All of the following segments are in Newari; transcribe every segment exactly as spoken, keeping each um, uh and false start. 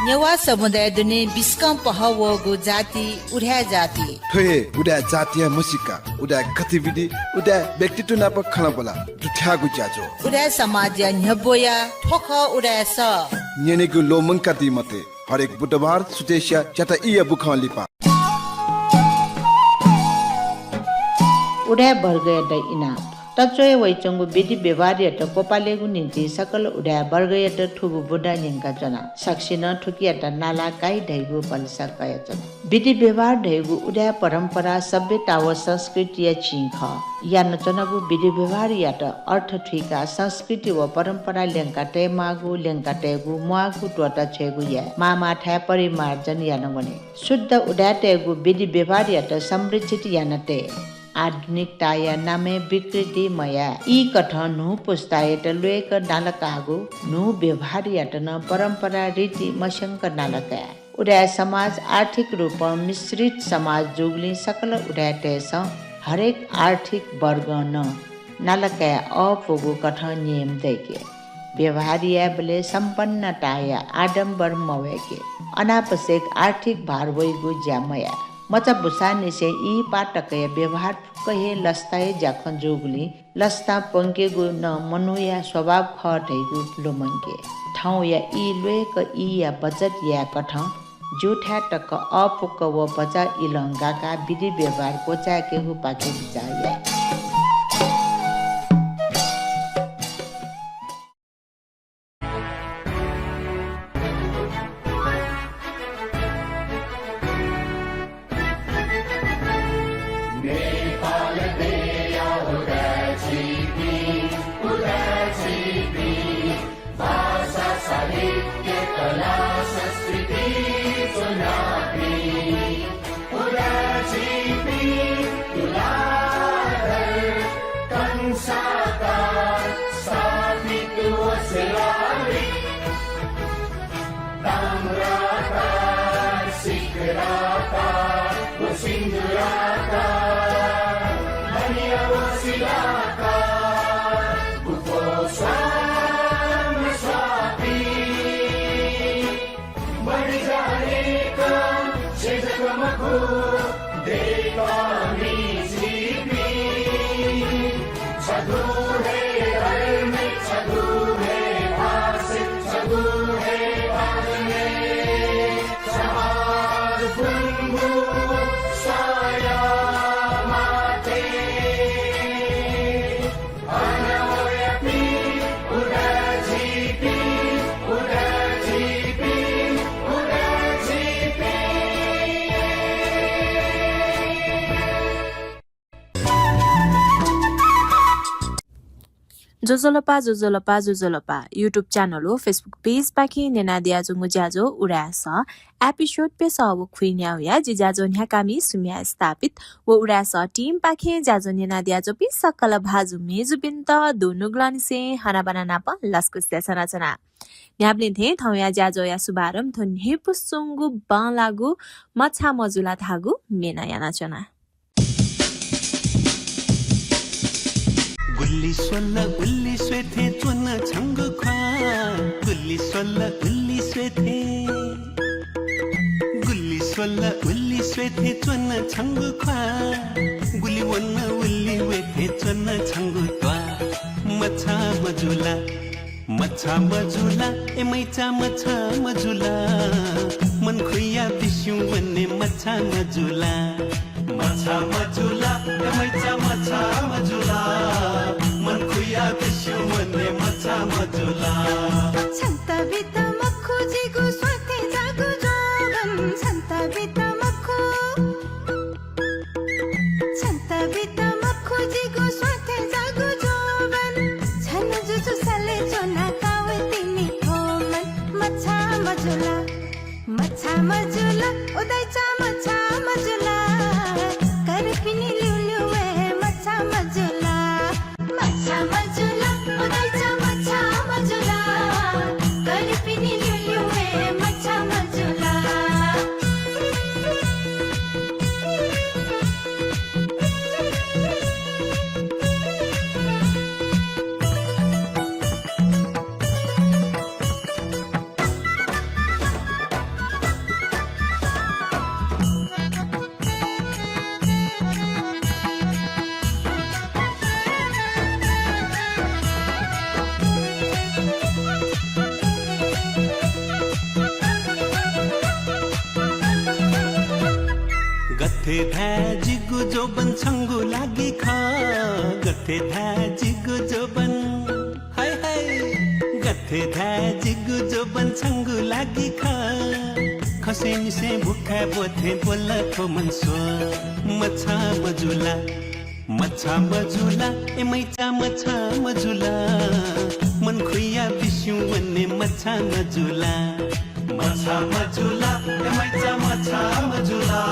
नेवाः समुदाय दुने बिस्कं पहः वःगु जाति उदाय् जाति। थ्व हे उदाय् जातिया म्हसीका, उदाय् गतिविधि, उदाय् व्यक्तित्व नाप खँल्हाबल्हा दुथ्याःगु ज्याझ्वः। उदाय् समाजया न्ह्यब्वया थ्व खः उदाय् सः। न्यनेगु ल्वःमंकादी मते। हरेक बुधबार सुथसिया च्याता ईया बुखं लिपा। उदाय् वर्गयात इनाप। तच्वया वइच्वंगु विधि व्यवहारयात क्वपालेगु निंतिं सकल उदाय् वर्गयात थुगु बुँदा न्यंकाच्वना। सकसिनं थुकियात नाला काइ धइगु भलसा कयाच्वना। विधि व्यवहार धइगु उदाय् परम्परा सभ्यता व संस्कृतिया चिं खः। यानाच्वनागु विधि व्यवहारयात अर्थ थुइकाः संस्कृति व परम्परा ल्यंका तयेमाःगु, ल्यंका तयेगु, म्वाःगु त्वःता छ्वयेगु याये। माःमाःथाय् परिमार्जन याना वने। शुद्ध उदाय्‌तय्‌गु विधि व्यवहारयात संरक्षित याना तये। आधुनिकताया नामय् विकृति मयाये। ईकथं न्हू पुस्तायात ल्वय्‌क नालाकाःगु न्हू व्यवहारयात नं परम्परा रीति मस्यंक नालाकाये। उदाय् समाज आर्थिक रूपं मिश्रित समाज जूगुलिं सकल उदाय्‌तय्‌सं हरेक आर्थिक वर्गं नं नालाकाये अःपुगु कथं नियम दय्‌के। व्यवहार यायेबलय् सम्पन्नताया आडम्बर मवय्‌के। अनावश्यक आर्थिक भार वइगु ज्या मयाये। मचा बुसांनिसें ई पाः तकया व्यवहार फुक्क हे लसताया ज्याखँ जूगुलिं लसतां प्वंकेगु नं मनूया स्वभाव खः धइगु लुमंके। थौंया ई ल्वय्‌क ईया बचत यायेकथं ज्यूथाय् तक अःपुक व भचा इलं गाकाः विधि व्यवहार क्वचाय्‌केगुपाखे बिचाः याये। नेपाल देया उदाय् झीपिं, उदाय् झीपिं, भाषा, साहित्य, कला, संस्कृति ज्वनापिं, उदाय् झीपिं तुलाधर कंसाकार स्थापित व शिलालिपि। ताम्राकार, सिकराकार व सिन्दूराकार, मणि व शिलाकार, गुफो स्वां स्वापी। मरि जानेक छेँ जक मखु, दय्‌कामि झीपिं। छगू हे धर्म, छगू हे भाषा, छगू हे भाषा, छगू हे ज्वजलपा, ज्वजलपा, ज्वजलपा। YouTube channel व Facebook page पाखें न्यनादियाच्वंगु ज्याझ्वः उदाय् सः episode प्यसः व खुइन्याय्‌या जि ज्याझ्वः न्ह्याकामि सुम्या स्थापित व उदाय् सः team पाखें ज्याझ्वः न्यनादियाच्वंपिं सकल भाजु मय्‌जुपिन्त दुनुगलंनिसें हनाबना नाप लसकुस देछानाच्वना। न्ह्याबलें थें थौंया ज्याझ्वःया शुभारम्भ थ्व न्ह्यइपुसे च्वंगु बांलाःगु मछाः मजुला धाःगु म्ये नं यानाच्वना। गुलि स्वल उलि स्वये थें च्वन छंगु ख्वाः। गुलि स्वल उलि स्वये थें। गुलि स्वल उलि स्वये थें च्वन छंगु ख्वाः। गुलि वन उलि वये थें च्वन छंगु त्वाः। मछाः मजुला, मछाः मजुला, ए मैचा मछाः मजुला। मन खुया बिस्युं वने मछाः मजुला। मछाः मजुला, ए मैचा मछाः मजुला। मन खुया बिस्युं वने मछाः मजुला। छन्त बित मखु जिगु स्वाथें जागु ज्वबन, छन्त बित मखु। छन्त बित मखु जिगु स्वाथें जागु ज्वबन। छन्हु जुजु सले च्वना कावतिनि थोमन। मछाः मजुला, मछाः मजुला, ओ दाइचा मछाः मजुला। कर्पिनि ल्यूल्यू वये मछाः मजुला। मछाः मजुला, ओ दाइचा मछाः मजुला। कर्पिनि ल्यूल्यू वये मछाः मजुला। गथे धाये जिगु जोबन छंगु लागि खः, गथे धाये जिगु जोबन, हाय हाय। गथे धाये जिगु जोबन छंगु लागि खः, खसेंनिसें भुखाय् ब्वथें ब्वल थ्व मन स्व। मछाः मजुला, मछाः मजुला, ए मैचा मछाः मजुला, मन खुया बिस्युं वने मछाः मजुला। मछाः मजुला, ए मैचा मछाः मजुला,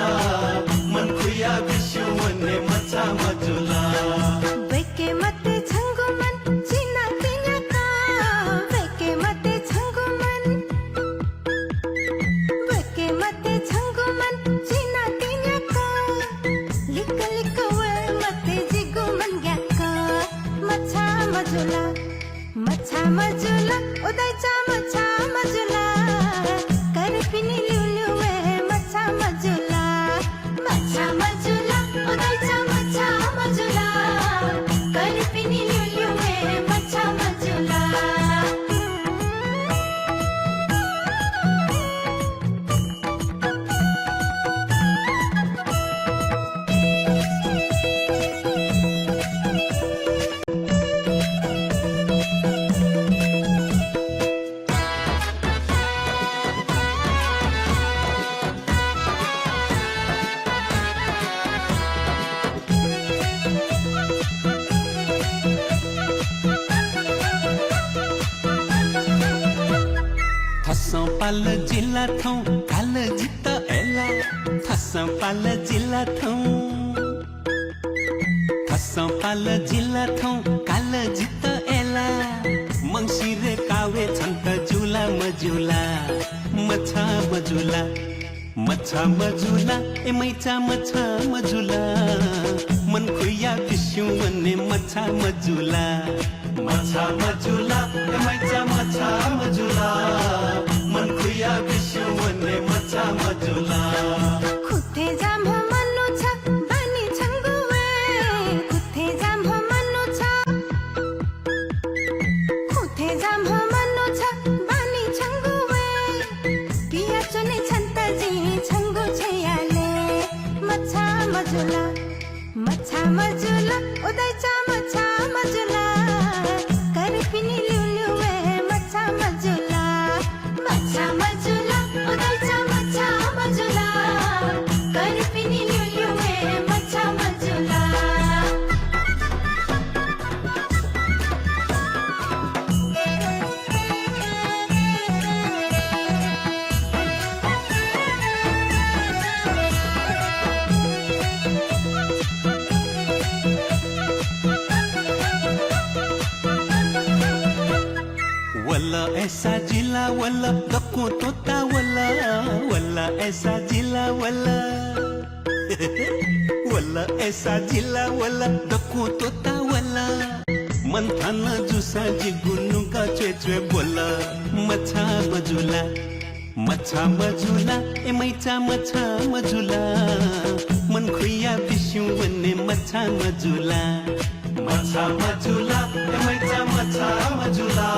मन खुया बिस्युं वने मछाः मजुला। वय्के मते छंगु मन चिनातिन्याका, वय्के मते छंगु मन, वय्के मते छंगु मन चिनातिन्याका, लिक्क लिक्क वये मते जिगु मन ग्याक्क। मछाः मजुला, मछाः मजुला, ओ दाइचा मछाः मजुला, कर्पिनि ल्यूल्यू वये मछाः मजुला। मछाः मजुला, ओ दाइचा मछाः मजुला, कर्पिनि ल्यूल्यू वये मछाः मजुला। थसं पाल जिला थौं, काल जितः अय्ला। थसं पाल जिला थौं, थसं पाल जिला थौं, काल जितः अय्ला। मंसिरे कावे छन्त जुला मजुला, मछाः मजुला। मछाः मजुला, ए मैचा मछाः मजुला, मन खुया बिस्युं वने मछाः मजुला। मछाः मजुला, ए मैचा मछाः मजुला, मन खुया बिस्युं वने मछाः मजुला। खुथें जाम्ह मनू छ, बानी छंगु वये, खुथें जाम्ह मनू छ। खुथें जाम्ह मनू छ, बानी छंगु वये। पियाच्वने छन्त जिं छंगु छ्ययाले। मछाः मजुला, मछाः मजुला, ओ दाइचा मछाः मजुला। कर्पिनि ल्यूल्यू वये मछाः मजुला। मछाः मजुला, ओ दाइचा मछाः मजुला, कर्पिनि ल्यूल्यू वये मछाः मजुला। वल अय्सा जिला वल, दक्वं त्वःता वल। वल अय्सा जिला वल। वल अय्सा जिला वल, दक्वं त्वःता वल। मन्थन जूसां जिगु नुगः च्वय् च्वय् ब्वल। मछाः मजुला, मछाः मजुला, ए मैचा मछाः मजुला। मन खुया बिस्युं वने मछाः मजुला। मछाः मजुला, ए मैचा मछाः मजुला,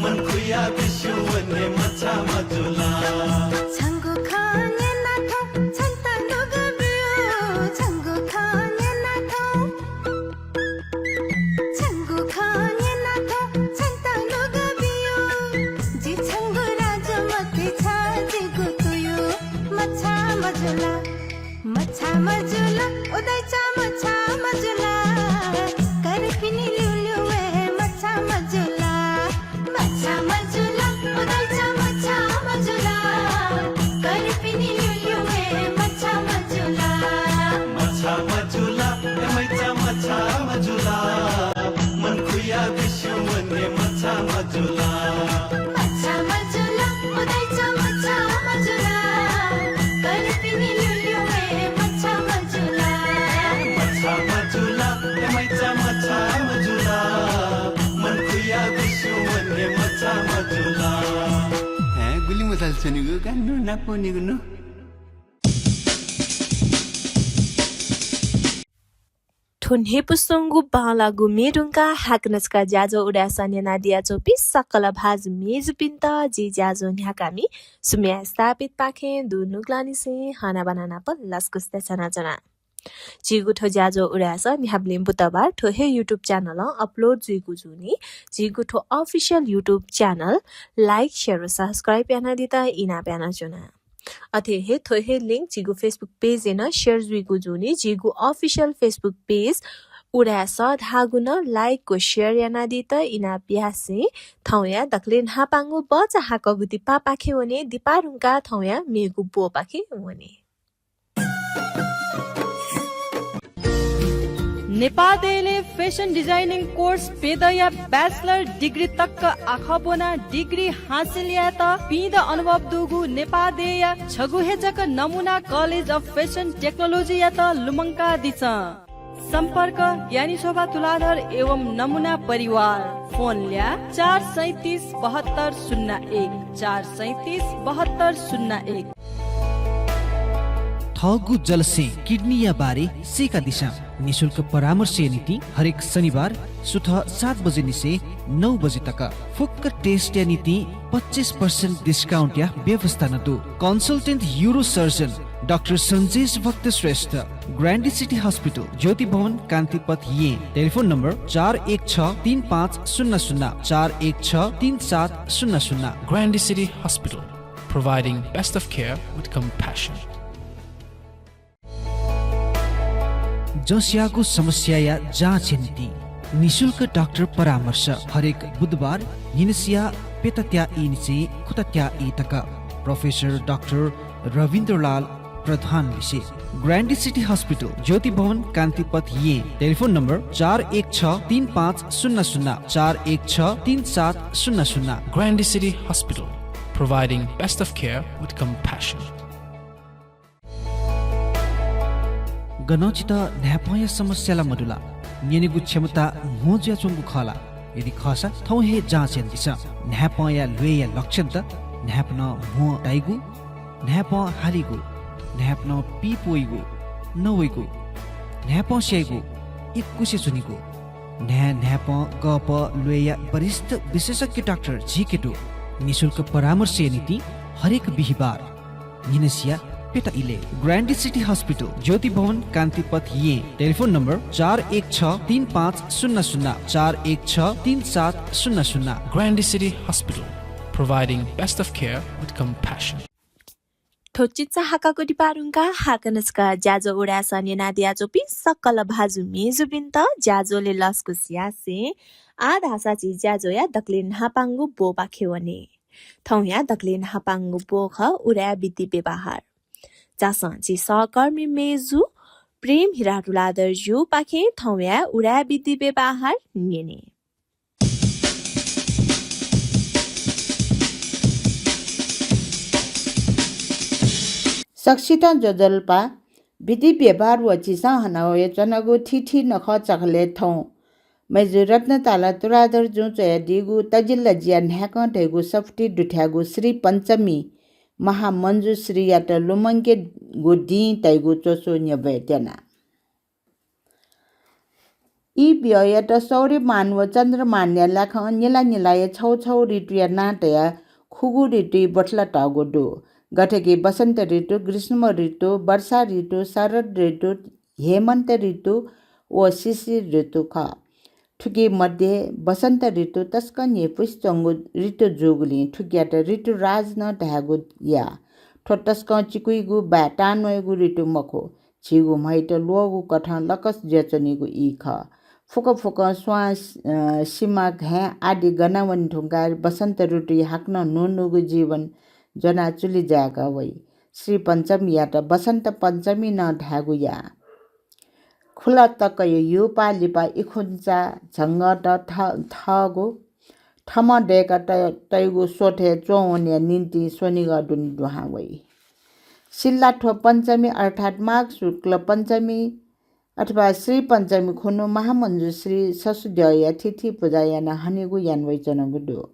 मन खुया बिस्युं वने मछाः मजुला। छंगु खँ न्यना थौं छन्त नुगः ब्यू, छंगु खँ न्यना थौं, छंगु खँ न्यना थौं छन्त नुगः ब्यू, जि छंगु राजमति छ जिगु तुयु। मछाः मजुला, मछाः मजुला, ओ दाइचा मछाः मजुला, कर्पिनि ल्यूल्यू वये मछाः मजुला। मछाः मजुला, ओ दाइचा मछाः मजुला, कर्पिनि ल्यूल्यू वये मछाः मजुला। मछाः मजुला, ए मैचा मछाः मजुला, मन खुया बिस्युं वने मछाः मजुला। मछाः मजुला, ओ दाइचा मछाः मजुला, कर्पिनि ल्यूल्यू वये मछाः मजुला। मछाः मजुला, ए मैचा मछाः मजुला, मन खुया बिस्युं वने मछाः मजुला। हे, गुलि मथाल च्वनेगु का, नु नाप वनेगु नु। थ्व न्ह्यइपुसेंगु बांलाःगु म्ये धुंकाः हाकनं छकः ज्याझ्वः उदाय् सः न्यनादियाच्वंपिं सकल भाजु मय्जुपिन्त जि ज्याझ्वः न्ह्याकामि सुम्या स्थापितपाखें दुनुगलंनिसें हनाबना नाप लसकुस देछानाच्वना। झीगु थ्व ज्याझ्वः उदाय् सः न्ह्याबलें बुधबार थ्व हे YouTube channel-ं upload जुइगु जूनि। झीगु थ्व official YouTube channel like, share व subscribe यानादीत इनाप यानाच्वना। अथे हे थ्व हे link झीगु Facebook page-य् नं share जुइगु जूनि। झीगु official Facebook page उदाय् सः धाःगु नं like व share यानादीत इनाप यासें थौंया दकलय् न्हापांगु बचा हाकःगु दिपापाखे वने। दिपा धुंकाः थौंया मेगु ब्वपाखे वने। नेपाः देय्‌लय् fashion designing course प्यदँया bachelor degree तक आखः ब्वनाः degree हासिल यायेत पीदँ अनुभव दुगु नेपाः देय्‌या छगू हे जक नमुना College of Fashion Technology-यात लुमंकादिसँ। सम्पर्क, ज्ञानी शोभा तुलाधर एवं नमुना परिवार। फोन ल्याः, चार सैँतिस बहत्तर शून्य एक, चार सैँतिस बहत्तर शून्य एक। थःगु जलस्यें किडनीया बारे सीकादिसँ। निशुल्क परामर्शया निंतिं हरेक शनिबार सुथ सात बजेनिसें नौ बजे तक। फुक्क test-या निंतिं पच्चिस percent discount-या व्यवस्था नं दु। Consultant urosurgeon डाक्टर सन्जेश भक्त श्रेष्ठ, Grande City Hospital, ज्योति भवन, कान्तिपथ, येँ। टेलिफोन नम्बर चार एक छ तीन पाँच शून्य शून्य, चार एक छ तीन सात शून्य शून्य। Grande City Hospital, providing best of care with compassion. जँस्याःगु समस्याया जाँचया निंतिं निशुल्क डाक्टर परामर्श हरेक बुधबार न्हिनसिया प्यतात्या ईनिसें खुतात्या ई तक। प्रोफेसर डाक्टर रविन्द्रलाल प्रधान लिसे। ग्रान्डी सिटी हस्पिटल, ज्योति भवन, कान्तिपथ, येँ। टेलिफोन नम्बर चार एक छ तीन पाँच शून्य शून्य, चार एक छ तीन सात शून्य शून्य। Grande City Hospital, providing best of care with compassion. गनं छितः न्हाय्पंया समस्या ला मदु ला? न्यनेगु क्षमता म्हो जुयाच्वंगु खः ला? यदि खःसा थौं हे जाँच यानादिसँ। न्हाय्पंया ल्वय्या लक्षणत न्हाय्पनं म्हो ताइगु, न्हाय्पं हालीगु, न्हाय्पनं पीप वइगु, नवइगु, न्हाय्पं स्याइगु, इकुसे च्वनीगु, न्हाय् न्हाय्पं गःपः ल्वय्या वरिष्ठ विशेषज्ञ डाक्टर झीके दु। निशुल्क परामर्शया निंतिं हरेक बिहिबार न्हिनसिया प्यता इलय्। ग्रान्डी सिटी हस्पिटल, ज्योति भवन, कान्तिपथ, येँ। टेलिफोन नम्बर चार एक छ तीन पाँच शून्य शून्य, चार एक छ तीन सात शून्य शून्य। Grande City Hospital, providing best of care with compassion. थ्व चिचाहाकःगु दिपा धुंकाः हाकनं छकः ज्याझ्वः उदाय् सः न्यनादियाच्वंपिं सकल भाजु मय्जुपिन्त ज्याझ्वलय् लसकुस यासें आः धाःसा झी ज्याझ्वःया दकलय् न्हापांगु ब्वपाखे वने। थौंया दकलय् न्हापांगु ब्व खः उदाय् विधि व्यवहार। झासँ झी सहकर्मी मय्जु प्रेम हिरा तुलाधरजुपाखें थौंया उदाय् विधि व्यवहार न्यने। सकसितं ज्वजलपा। विधि व्यवहार व झीसं हनावयाच्वनागु थीथी नखः चखलय् थौं मय्जु रत्नतारा तुलाधरजुं च्वयादीगु तजिलजिया न्हाय्कं धइगु सफुती दुथ्याःगु श्री पञ्चमी महामञ्जुश्रीयात लुमंकेगु दिं धइगु च्वसु न्ह्यब्वये त्यना। ई ब्यःयात सौर्यमान व चन्द्रमानया ल्याखं निला निलाया छौ छौ ऋतुया नां तयाः खुगू ऋतुइ ब्वथला तःगु दु। गथे कि वसन्त ऋतु, ग्रीष्म ऋतु, वर्षा ऋतु, शरद ऋतु, हेमन्त ऋतु व शिशिर ऋतु खः। थुकी मध्ये वसन्त ऋतु तसकं न्ह्यइपुसे च्वंगु ऋतु जूगुलिं थुकियात ऋतुराज नं धायेगु याः। थ्व तसकं चिकुइगु वा तांन्वइगु ऋतु मखु। झीगु म्हयात ल्वःगु कथं लकस जुयाच्वनीगु ई खः। फुक्क फुक्कं स्वां, अ, सिमा, घाँय् आदि गना वने धुंकाः वसन्त ऋतुइ हाकनं न्हून्हूगु जीवन ज्वनाः चुलि जाय्क वइ। श्री पञ्चमीयात वसन्त पञ्चमी नं धायेगु याः। खुला तकया ह्यूपाः लिपा इखुन्चा झंगःत थ-, थःगु थमं दय्का तय-, तइगु स्वथय् च्वंवनेया निंतिं स्वनिगः दुने दुहां वइ। सिल्ला थ्व पञ्चमी अर्थात् माघ शुक्ल पञ्चमी अथवा श्री पञ्चमी खुन्हु महामञ्जुश्री ससुद्यःया थीथी पुजा यानाः हनेगु याना वइच्वनागु दु।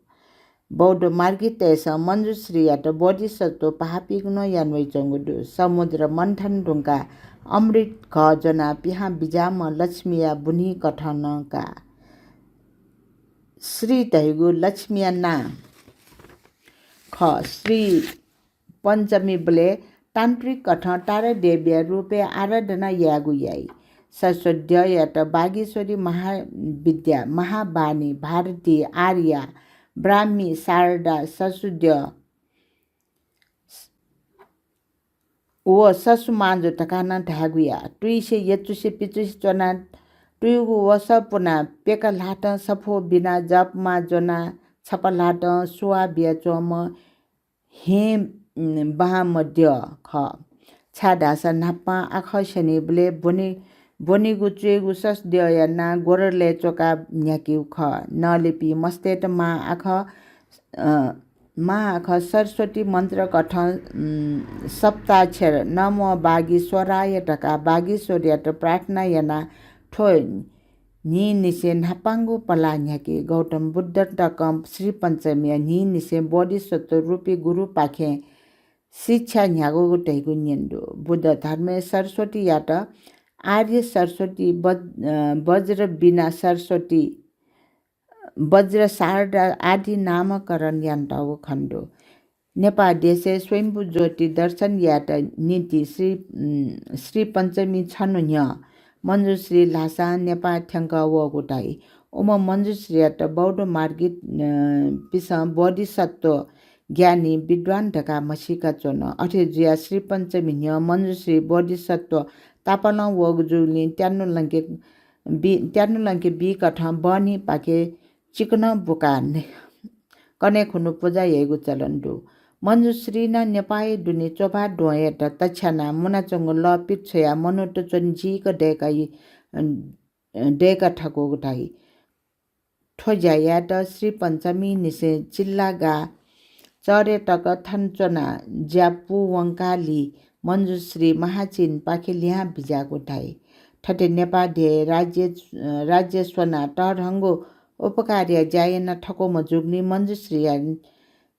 बौद्ध मार्गीतय्‌सं मञ्जुश्रीयात बोधिसत्व भाःपिगु नं याना वइच्वंगु दु। समुद्र मन्थन धुंकाः अमृत घः ज्वनाः पिहां बिज्याःम्ह लक्ष्मीया बुन्हिकथं नं का। श्री धइगु लक्ष्मीया नां खः। श्री पञ्चमीबलय् तान्त्रिक कथं तारादेवीया रूपय् आराधना यायेगु याइ। सरस्वती द्यःयात वागीश्वरी, महाविद्या, महावाणी, भारती, आर्या, ब्राह्मी, शारदा, सरस्वती द्यः व ससु मांजु धकाः नं धायेगु याः। तुइसे यचुसे पिचुसे च्वनाः तुइगु वसः पुनाः प्यका ल्हातं सफू बिनाः जपमाः ज्वनाः छपा ल्हातं सुवाः बियाच्वंम्ह हिं, उम्, बांम्ह द्यः खः। छाय्‌धाःसा न्हापां आखः स्यनीबलय् ब्वने-, ब्वनेगु च्वयेगु ससु द्यःया नां ग्वरलय् च्वकाः न्ह्याकीगु खः। नलेपिं मस्तय्‌त मां आखः, अ, मां आखः सरस्वती मन्त्र कथं, उम्, सप्ताक्षर नमो वागीश्वराय धकाः वागीश्वरयात प्रार्थना यानाः थ्व न्हिंनिसें न्हापांगु पलाः न्ह्याकी। गौतम बुद्ध तकं श्री पञ्चमीया न्हिंनिसें बोधिसत्व रूपी गुरुपाखें शिक्षा न्ह्याकूगु धइगु न्यने दु। बुद्ध धर्मय् सरस्वतीयात आर्य सरस्वती, बज-, अ, वज्र बिना सरस्वती, वज्र शारदा आदि नामकरण यानातःगु खने दु। नेपाः देशय् स्वयम्भू ज्योति दर्शन यायेत निंतिं श्री, उम्, श्री पञ्चमी छन्हु न्ह्यः मञ्जुश्री ल्हासां नेपाः थ्यंकः वःगु धाइ। उम्ह मञ्जुश्रीयात बौद्ध मार्गी, अ, पिसं बोधिसत्व ज्ञानी विद्वान धकाः म्हसीका च्वन। अथे जुयाः श्री पञ्चमी न्ह्यः मञ्जुश्री बोधिसत्व तापालं वःगु जूगुलिं त्यानुलंके बी, त्यानुलंके बीकथं बहनीपाखे चिकनं बुकाः ने-, कन्हय् खुन्हु पुजा याइगु चलन दु। मञ्जुश्री नं नेपाःया दुने च्वभाः द्वहंयात तछ्यानाः मुनाच्वंगु लः पित छ्वयाः मनूत च्वने जीक दय्‌का यि-, दय्‌का थकूगु धाइ। थ्व ज्या यायेत श्री पञ्चमीनिसें चिल्ला गाः चःह्रे तक थन च्वनाः ज्या पूवंकाः ली मञ्जुश्री महाचिनपाखे लिहां बिज्याःगु धाइ। थथे नेपाः देय् राज्य, राज्य स्वनाः तःधंगु उपकारया ज्या याना थकूम्ह जूगुलिं मञ्जुश्रीया,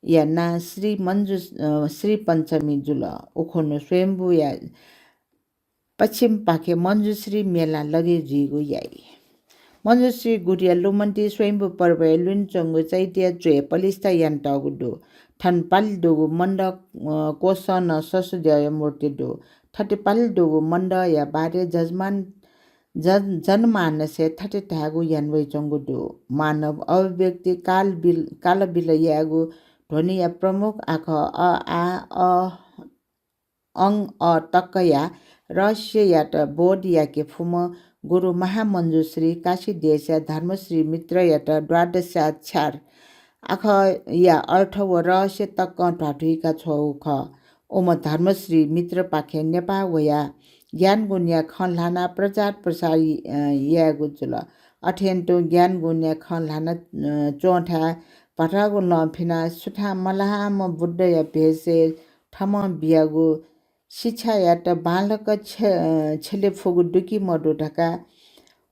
या नां श्री मञ्जु, अ, श्री पञ्चमी जुल। उखुन्हु स्वयम्भूया पच्छिमपाखे मञ्जुश्री मेला लगे जुइगु याइ। मञ्जुश्री गुरुया लुमन्ति स्वयम्भू पर्वया लुने च्वंगु चैतया च्वय् पलिस्था यानातःगु दु। थन पालि दुगु मण्ड, अ, क्वसं नं ससु द्यःया मूर्ति दु। थथे पालि दुगु मण्डया बारे जजमान, जन-, जनमानसय् थथे धायेगु याना वइच्वंगु दु। मानव अभिव्यक्ति काल बिल-, कालबिल यायेगु ध्वनिया प्रमुख आखः अ, आ, अ, अं, अ तकया रहस्ययात बोध याके फुम्ह गुरु महामञ्जुश्री काशी देशया धर्मश्री मित्रयात द्वादशाक्षर आखःया अर्थ व रहस्य तकं ध्वाथुइका छ्वःगु खः। उम्ह धर्मश्री मित्रपाखें नेपाः वयाः ज्ञानगुणया खँ ल्हानाः प्रचार प्रसार य-, अ, यायेगु जुल। अथें तुं ज्ञानगुणया खँ ल्हाना, अ, च्वंथाय् भतागु लं फिनाः सुथां मल्हाःम्ह बुद्धया भेषय् थःम्हं बियागु शिक्षायात बांलाक छ्य-, छ्यले फुगु दु कि मदु धकाः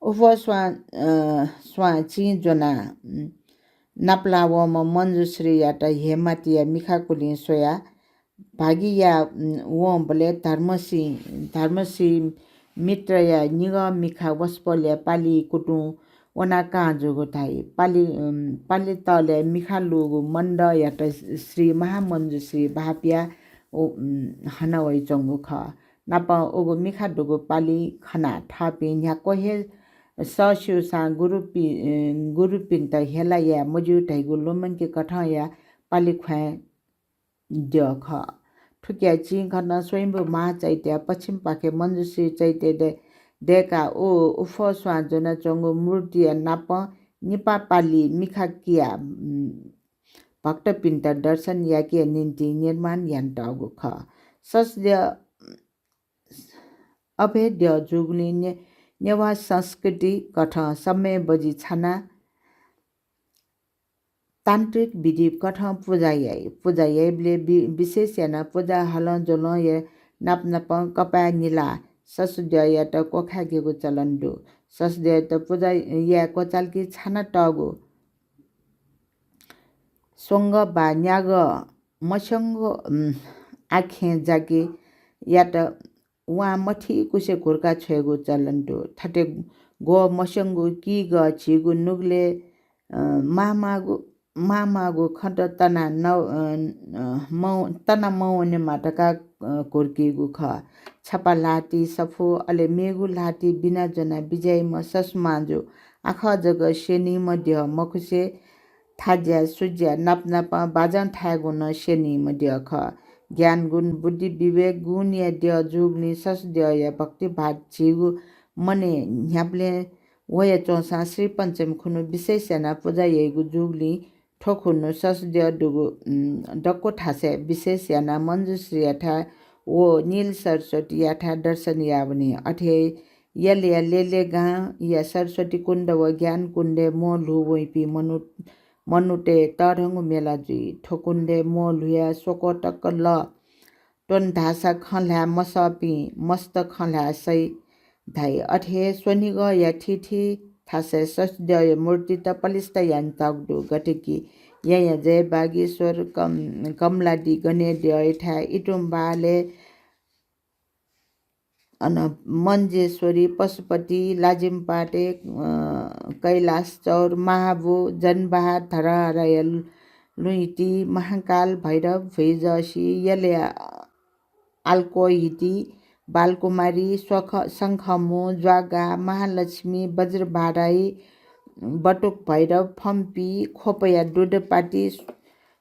उफः स्वां, अ, स्वां चिं ज्वनाः, उम्, नापलाः वःम्ह मञ्जुश्रीयात हेमातिया मिखाकुलिं स्वयाः भागि याः, उम्, वंबलय् धर्मश्री, धर्मश्री मित्रया निगः मिखा वसपोलया पालि कुतुं वनाः कां जूगु धाइ। पालि, उम्, पालि तलय् मिखा लूगु मण्डयात श्री महामञ्जुश्री भाःपियाः उ-, उम्, हना वइच्वंगु खः। नापं उगु मिखा दुगु पालि खनाः थःपिं न्ह्याक्व हे सःस्यूसां गुरुपि-, अ, गुरुपिन्त हेला याये मज्यू धइगु लुमंके कथंया पालि ख्वाँय् द्यः खः। थुकिया चिं खँ नं स्वयम्भू महाचैत्य पच्छिमपाखे मञ्जुश्री चैत्य दय्-, दय्काः उ-, उफः स्वां ज्वनाच्वंगु मूर्तिया नापं निपाः पालि मिखा कियाः, उम्, भक्तपिन्त दर्शन याकेया निंतिं निर्माण यानातःगु खः। ससु द्यः अभेद्यः जूगुलिं ने-, नेवाः संस्कृति कथं समय बजि छानाः तान्त्रिक विधि कथं पुजा याइ। पुजा याइबलय् वि-, विशेष यानाः पुजा हलंज्वलं या नाप नापं कपाय् निलाः ससु द्यःयात क्वखाय्केगु चलन दु। ससु द्यःयात पुजा याये क्वचालकि छानातःगु स्वंगः वा न्यागः मस्यंगः, उम्, आखें जाके यात वां मथीकुसे घुर्का छ्वयेगु चलन दु। थथे ग्वः मस्यंगु किगः झीगु नुगलय्, अ, माःमाःगु, माःमाःगु खँत तना न-, अ, अ, मौ-, तना मवनेमा धकाः, अ, घुर्कीगु खः। छपा ल्हातिइ सफू, अले मेगु ल्हातिइ बिना ज्वना बिज्याइम्ह ससुमांजु आखः जक स्यनीम्ह द्यः मखुसे थाज्या, सुज्या, नापनापं बाजं थायेगु नं स्यनीम्ह द्यः खः। ज्ञान, गुण, बुद्धि, विवेक, गुणया द्यः जूगुलिं ससद्यःया भक्ति भाव झीगु मनय् न्ह्याबलें वयाच्वंसां श्रीपञ्चमी खुन्हु विशेष यानाः पुजा याइगु जूगुलिं थ्व खुन्हु ससद्यः दुगु, उम्, दक्व थासय् विशेष यानाः मञ्जुश्रीयाथाय् व नील सरस्वतीयाथाय् दर्शन याः वनी। अथे हे यलया लेलेगांया सरस्वती कुण्ड व ज्ञान कुण्डय् म्वः ल्हू वइपिं मनू-, मनूतय् तःधंगु मेला जुइ। थ्व कुण्डय् म्वः ल्हुयाः स्वक्वः तक लः त्वन धाःसा खँ ल्हाये मसःपिं मस्त खँ ल्हाये सइ धाइ। अथे हे स्वनिगःया थीथी थासय् ससद्यःया मूर्तित पलिस्था यानातःगु दु। गथे कि येँया जय बागेश्वर, कम-, कमलादी गनेद्यःयाथाय् इतुम्बालय् अन मञ्जेश्वरी, पशुपति, लाजिमपाटे, अ, कैलाश चौर, महाबु, जनबहार, धरहराया लु-, लुइँति, महाकाल, भैरव, भुइँजसि, यलया आल्कोहिति, बालकुमारी, स्वख-, शंखमु, ज्वागा, महालक्ष्मी, बज्रबाराही, बटुक भैरव, फम्पी, ख्वपया दुधपाति,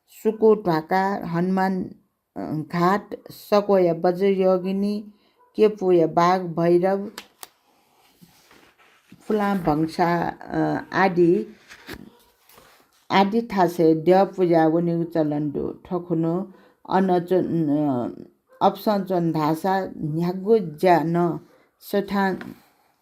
सुकु ध्वाका, हनुमान, अ, घाट, सक्वया बज्रयोगिनी, केपुया बाघ भैरव, फुलां भंसा, अ, आदि, आदि थासय् द्यः पुजा वनेगु चलन दु। थ्व खुन्हु अन च्वन, अ, अपसं च्वन धाःसा न्ह्यागु ज्या नं सुथां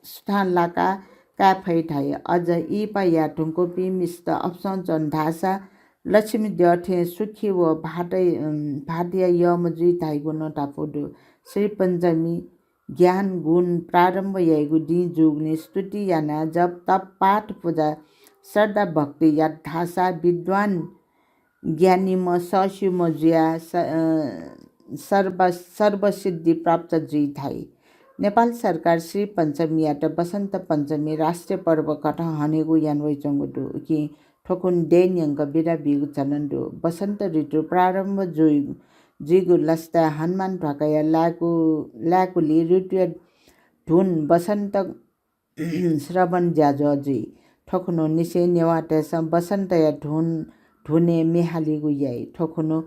सुथां लाका काये फइ धाइ। अझ इहिपा याये धुंकूपिं मिस्त अपसं च्वन धाःसा लक्ष्मी द्यः थें सुखी व भाःतया, अम, भाःतया यःम्ह जुइ धाइगु नं धापू दु। श्री पञ्चमी ज्ञान गुण प्रारम्भ याइगु दिं जूगुलिं स्तुति यानाः जप तप पाठ पुजा श्रद्धा भक्ति यात धाःसा विद्वान ज्ञानीम्ह सःस्यूम्ह जुयाः स-, अ, सर्व-, सर्वसिद्धि प्राप्त जुइ धाइ। नेपाल सरकार श्री पञ्चमीयात वसन्त पञ्चमी राष्ट्रिय पर्व कथं हनेगु याना वइच्वंगु दु। उकिं थ्व खुन्हु दँय् न्यंक बिदा बीगु चलन दु। वसन्त ऋतु प्रारम्भ जुइ-, जुइगु लसताय् हनुमान ध्वाकाया लाय्कु-, लाय्कुलि ऋतुया धुन वसन्त श्रवण ज्याझ्वः जुइ। थ्व खुन्हु निसें नेवाःतय्सं वसन्तया धुन, धुनय् म्ये हालीगु याइ। थ्व खुन्हु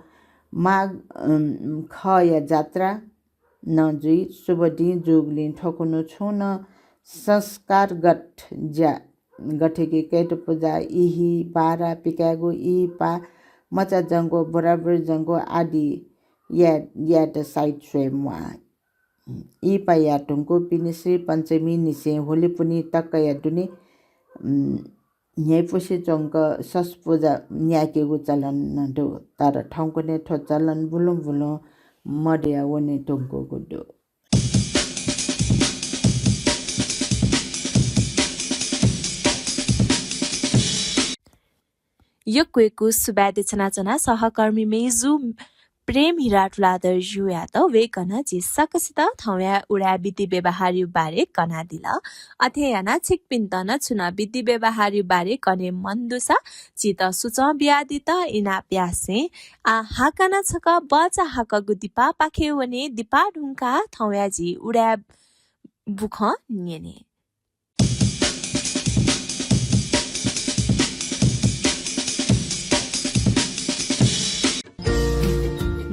माघ, अम, खःया जात्रा नं जुइ। शुभ दिं जूगुलिं थ्व खुन्हु छुं नं संस्कारगत ज्या, गथे कि कय्त पुजा, इहि, बारा पिकायेगु, इहिपा, मचा जंगु, बुराबुरी जंगु आदि या-, यायेत साइत स्वये म्वाः। इहिपा याये धुंकूपिनि श्री पञ्चमी निसें होली पुन्हि तकया दुने, उम्, न्ह्यइपुसे च्वंक सस पुजा न्यायेकेगु चलन नं दु। तर थौंकन्हय् थ्व चलन बुलुं बुलुं मदया वने धुंकूगु दु। यक्व यक्व सुभाय् देछानाच्वना सहकर्मी मय्जु प्रेम हिरा तुलाधरजुयात। वय्कलं झी सकसित थौंया उदाय् विधि व्यवहारया बारे कनादिल। अथे यानाः छिकपिन्त नं छुं नं विधि व्यवहारया बारे कने मन दुसा झीत सुचं बियादीत इनाप यासें। आः हाकनं छकः बचा हाकःगु दिपापाखे वने, दिपा धुंकाः थौंया झी उदाय् बुखँ न्यने।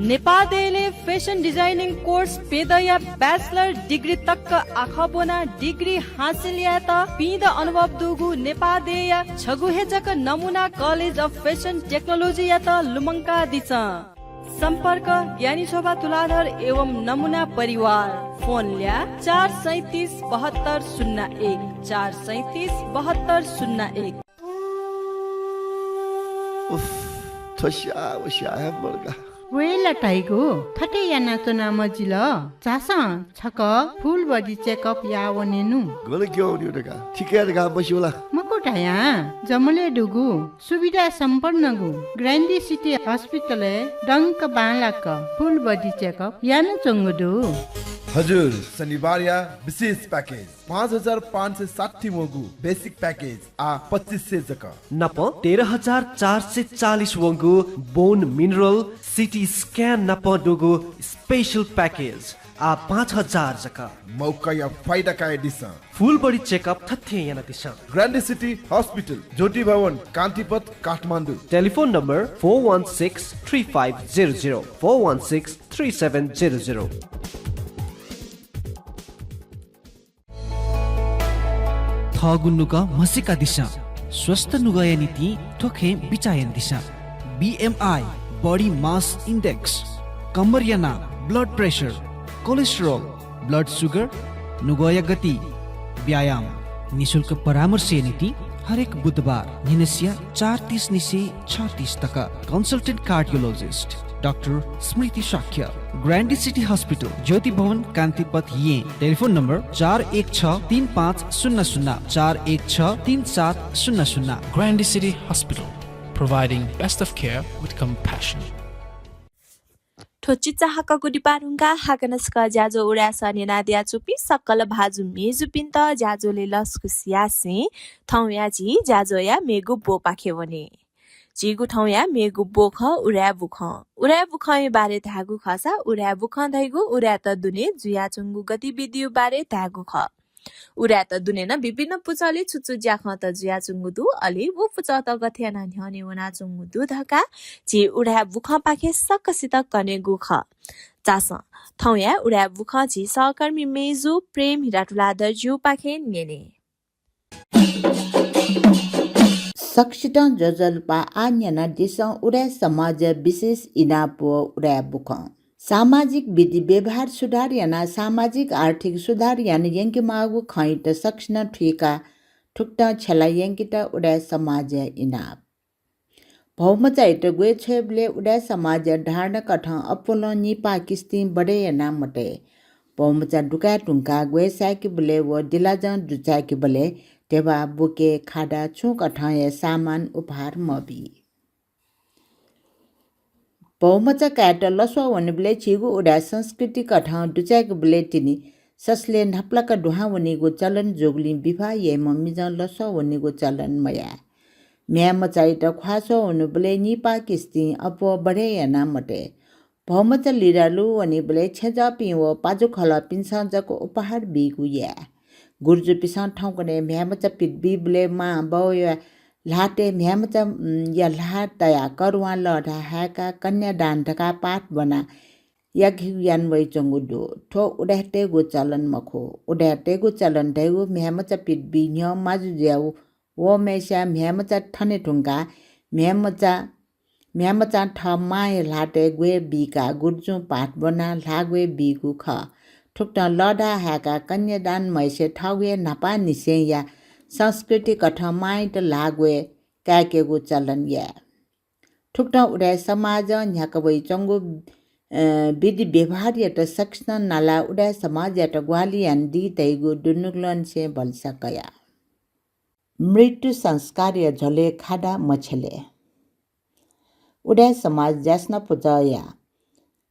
नेपाः देय्‌लय् fashion designing course प्यदँया bachelor degree तक आखः ब्वनाः degree हासिल यायेत पिदँ अनुभव दुगु नेपाः देय्‌या छगू हे जक नमुना College of Fashion Technology यात लुमंकादिसँ। सम्पर्क ज्ञानी शोभा तुलाधर एवं नमुना परिवार। फोन ल्याः चार सैँतिस बहत्तर शून्य एक, चार सैँतिस बहत्तर शून्य एक। उफ, थ्व स्याः व स्याः हे मदुगु। वय् ला धाइगु, थथे यानाच्वना मजिल। झासँ छकः full body checkup याः वनेनु। गन क्यं वनेगु धकाः, थिकय् धकाः मस्यू ला? मखु धायां जमलय् दुगु सुविधा सम्पन्नगु ग्रान्डी सिटी हस्पिटलय् दंक बांलाक full body checkup यानाच्वंगु दु। हजुर, शनिबारया विशेष package, पाँच हजार पाँच सय साठी वंगु basic package आः पच्चिस सय जक। नाप तेह्र हजार चार सय चालिस वंगु bone mineral, CT scan नाप दुगु special package आः पाँच हजार जक। मौकाया फाइदा कयादिसँ। Full body checkup थथे यानादिसँ। ग्रान्डी सिटी हस्पिटल, ज्योति भवन, कान्तिपथ, Kathmandu. Telephone number four one six three five zero zero, four one six three seven zero zero। थःगु नुगः म्हसीकादिसँ। स्वस्थ नुगःया निंतिं थ्व खँय् बिचाः यानादिसँ। BMI, body mass index, कम्मरया नाप, blood pressure, cholesterol, blood sugar, नुगःया गति, व्यायाम। निशुल्क परामर्शया निंतिं हरेक बुधबार न्हिनसिया चार तीस निसें छ तीस तक। Consultant cardiologist डाक्टर स्मृति शाक्य, ग्रान्डी सिटी हस्पिटल, ज्योति भवन, कान्तिपथ, येँ। Telephone number चार एक छ तीन पाँच शून्य शून्य, चार एक छ तीन सात शून्य शून्य। Grande City Hospital, providing best of care with compassion। थ्व चिचाहाकःगु दिपा धुंकाः हाकनं छकः ज्याझ्वः उदाय् सः न्यनादियाच्वंपिं सकल भाजु मय्जुपिन्त ज्याझ्वलय् लसकुस यासें थौंया झी ज्याझ्वःया मेगु ब्वपाखे वने। झीगु थौंया मेगु ब्व खः उदाय् बुखँ। उदाय् बुखँया बारे धायेगु खःसा उदाय् बुखँ धइगु उदाय्‌त दुने जुयाच्वंगु गतिविधिया बारे धायेगु खः। उदाय्‌त दुने नं विभिन्न पुचलय् छु छु ज्याखँत जुयाच्वंगु दु, अले व पुचःत गथे यानाः न्ह्यःने वनाच्वंगु दु धकाः झी उदाय् बुखँपाखें सकसित कनेगु खः। झासँ, थौंया उदाय् बुखँ झी सहकर्मी मय्जु प्रेम हिरा तुलाधरजुपाखें न्यने। सकसितं ज्वजलपा। आः न्यनादिसँ उदाय् समाजया विशेष इनाप व उदाय् बुखँ। सामाजिक विधि व्यवहार सुधार यानाः सामाजिक आर्थिक सुधार याना यंकेमाःगु खँयात सकसिनं थुइकाः थुकथं छ्यला यंकेत उदाय् समाजया इनाप। भौमचायात ग्वय् छ्वयेबलय् उदाय् समाजया धारणा कथं अप्वलं निपाः किस्तिं बढे याना मतये। भौमचा दुकाये धुंकाः ग्वय् साय्‌केबलय् व दिलाजं दुचाय्‌केबलय् ध्यबा, बुके, खादा छुं कथंया सामान उपहार मबी। भौमचा कायेत लस्वः वनेबलय् झीगु उदाय् संस्कृति कथं दुचाय्‌केबलय् तिनि ससलय् न्हापालाक दुहां वनीगु चलन जूगुलिं विवाह याइम्ह मिजं लस्वः वनीगु चलन मयाये। म्ह्याय्‌मचायात ख्वाः स्वः वनेबलय् निपाः किस्तिं अप्वः बढे याना मतये। भौमचा लिधंगु वनीबलय् छेँजःपिं व पाजुखलःपिन्सं जक उपहार बीगु याये। गुरुजुपिन्सं थौंकन्हय् म्ह्याय्‌मचा पित बीबलय् मां बौया ल्हातय् म्ह्याय्‌मचा, उम्, या ल्हाः तयाः करुवां लःधाः हाय्‌काः कन्यादान धकाः पाठ ब्वनाः याकेगु याना वइच्वंगु दु। थ्व उदाय्‌तय्‌गु चलन मखु। उदाय्‌तय्‌गु चलन धइगु म्ह्याय्‌मचा पित बी न्ह्यः माजु जुया वःम्हय्‌सिया म्ह्याय्‌मचा थने धुंकाः म्ह्याय्‌मचा, म्ह्याय्‌मचां थः मांया ल्हातय् ग्वय् बीकाः गुरुजुं पाठ ब्वनाः ल्हाः ग्वय् बीगु खः। थुकथं लःधाः हाय्‌काः कन्यादान म्हय्‌सिया थःगु हे न्हापांनिसेंया संस्कृति कथं मांयात ल्हाः ग्वय् काय्‌केगु चलन याये। थुकथं उदाय् समाजं न्ह्याका वइच्वंगु, अ, विधि व्यवहारयात सकसिनं नालाः उदाय् समाजयात ग्वाहालि यानादी धइगु दुनुगलंनिसें भलसा कया। मृत्यु संस्कारया झ्वलय् खादा मछ्यले। उदाय् समाज ज्यासना पुचःया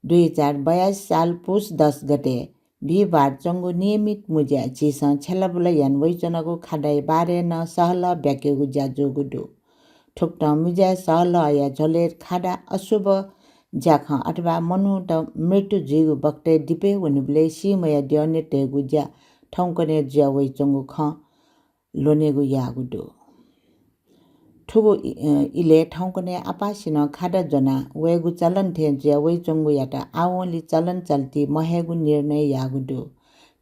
दुई हजार बयासी साल पुस दस गते बिहिबार च्वंगु नियमित मुँज्याय् झीसं छ्यलाबुला याना वइच्वनागु खादाया बारे नं सहलह ब्याकेगु ज्या जूगु दु। थुकथं मुँज्याय् सहलहया झ्वलय् खादा अशुभ ज्याखँ अथवा मनूत मृत्यु जुइगु बखतय् दिपय् वनीबलय् सीम्हया द्यःने तयेगु ज्या थौंकन्हय् जुया वइच्वंगु खँ ल्वनेगु याःगु दु। थुगु इ-, अ, इलय् थौंकन्हय् आपासिनं खादा ज्वना वयेगु चलन थें जुया वइच्वंगुयात आवंलि चलन चल्ति महयेगु निर्णय याःगु दु।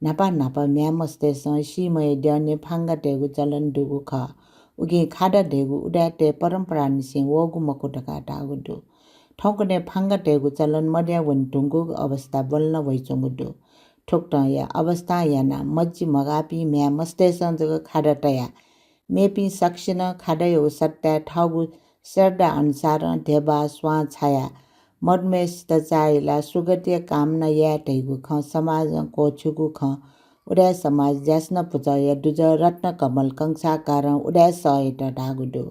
न्हापा न्हापा म्ह्याय्‌मस्तय्‌सं सीम्हया द्यःने फांगा तयेगु चलन दुगु खः। उकिं खादा धइगु उदाय्‌तय् परम्परानिसें वःगु मखु धकाः धाःगु दु। थौंकन्हय् फांगा तयेगु चलन मदया वने धुंकूगु अवस्था ब्वलना वइच्वंगु दु। थुकथंया अवस्थां यानाः मजि मगाःपिं म्ह्याय्‌मस्तय्‌सं जक खादा तयाः मेपिं सकसिनं खादायागु सट्टाय् थःगु श्रद्धा अनुसारं ध्यबा, स्वां छायाः मदुम्हय्‌सित चाःहिलाः सुगतिया कामना याये धइगु खँ समाजं क्वःछिउगु खँ उदाय् समाज ज्यासना पुचःया दुजः रत्नकमल कंसाकारं उदाय् सःयात धाःगु दु।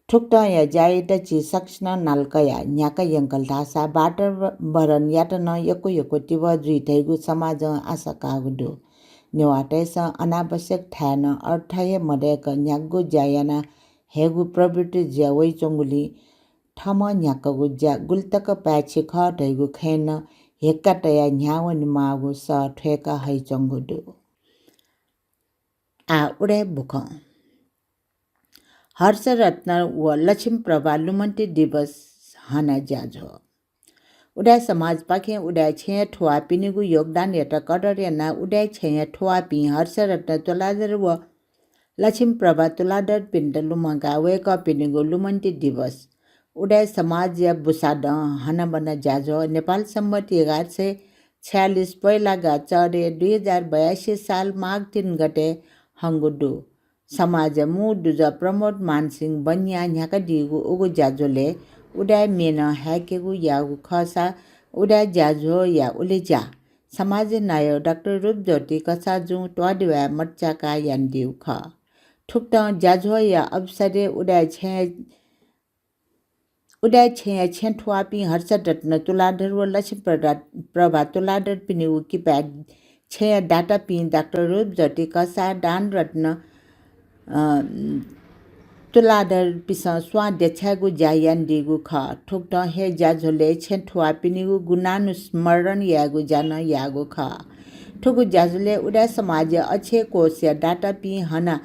थुकथंया ज्यायात झी सकसिनं नाला कयाः न्ह्याका यंकल धाःसा वातावरणयात नं यक्व यक्व तिबः जुइ धइगु समाजं आशा काःगु दु। नेवाःतय्‌सं अनावश्यक थाय् नं अर्थ हे मदय्‌क न्ह्यागु ज्या याना हयेगु प्रवृत्ति जुया वइच्वंगुलिं थःम्हं न्ह्याकागु ज्या गुलितक पाय्‌छि खः धइगु खँय् नं हेक्का तयाः न्ह्यावनेमाःगु सः थ्वय्‌का हइच्वंगु दु। आः उदाय् बुखँ। हर्षरत्न व लक्ष्मीप्रभा लुमन्ति दिवस हना ज्याझ्वः। उदाय् समाजपाखें उदाय् छेँया थुवाःपिनिगु योगदानयात कदर यानाः उदाय् छेँया थुवाःपिं हर्षरत्न तुलाधर व लक्ष्मीप्रभा तुलाधरपिन्त लुमंकाः वय्‌कःपिनिगु लुमन्ति दिवस, उदाय् समाजया बुसादँ हनाबना ज्याझ्वः नेपाल संवत् एघार सय छयालिस पोहेलागा चःह्रे दुई हजार बयासी साल माघ तीन गते हंगु दु। समाजया मू दुजः प्रमोद मानसिंह बनियां न्ह्याकादीगु उगु ज्याझ्वलय् उदाय् म्ये नं हाय्‌केगु याःगु खःसा उदाय् ज्याझ्वःया उलेज्या समाजया नायः डाक्टर रूपज्योति कसाःजुं त्वाःदेवाय् मचाकाः यानादीगु खः। थुकथं ज्याझ्वःया अवसरय् उदाय् छेँया उदाय् छेँया छेँ थुवाःपिं हर्षरत्न तुलाधर व लक्ष्मी प्रभा, प्रभा तुलाधरपिनिगु किपाय् छेँया दातापिं डाक्टर रूपज्योति कसाः, दानरत्न, अ, तुलाधरपिसं स्वां देछायेगु ज्या यानादीगु खः। थुकथं हे ज्याझ्वलय् छेँ थुवाःपिनिगु गुणानुस्मरण यायेगु ज्या नं याःगु खः। थुगु ज्याझ्वलय् उदाय् समाजया अक्षय कोषया दातापिं हना